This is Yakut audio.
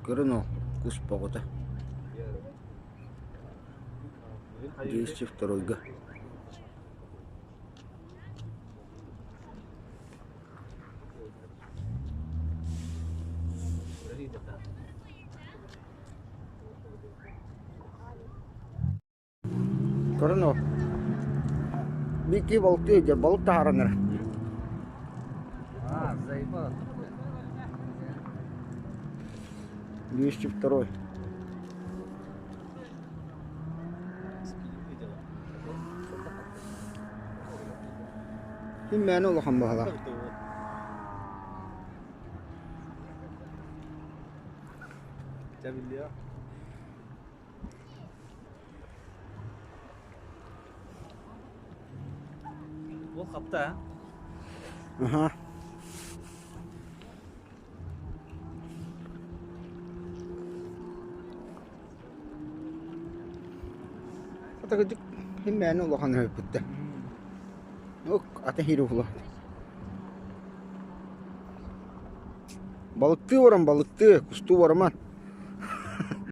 Көрүн ол кус боҕута. 202-га. Көрөн ол. Бики балыктыы дьэ балык таһааран эрэ. А, заебал. 202. Ким мээнэ улахан баһылаах. Ол хапта, а? Аха. Атагыдык ким мээнэ улахан өйпүттэ. Ок, ата хири ула. Балыктыы баран балыктыы, кустуу бараман.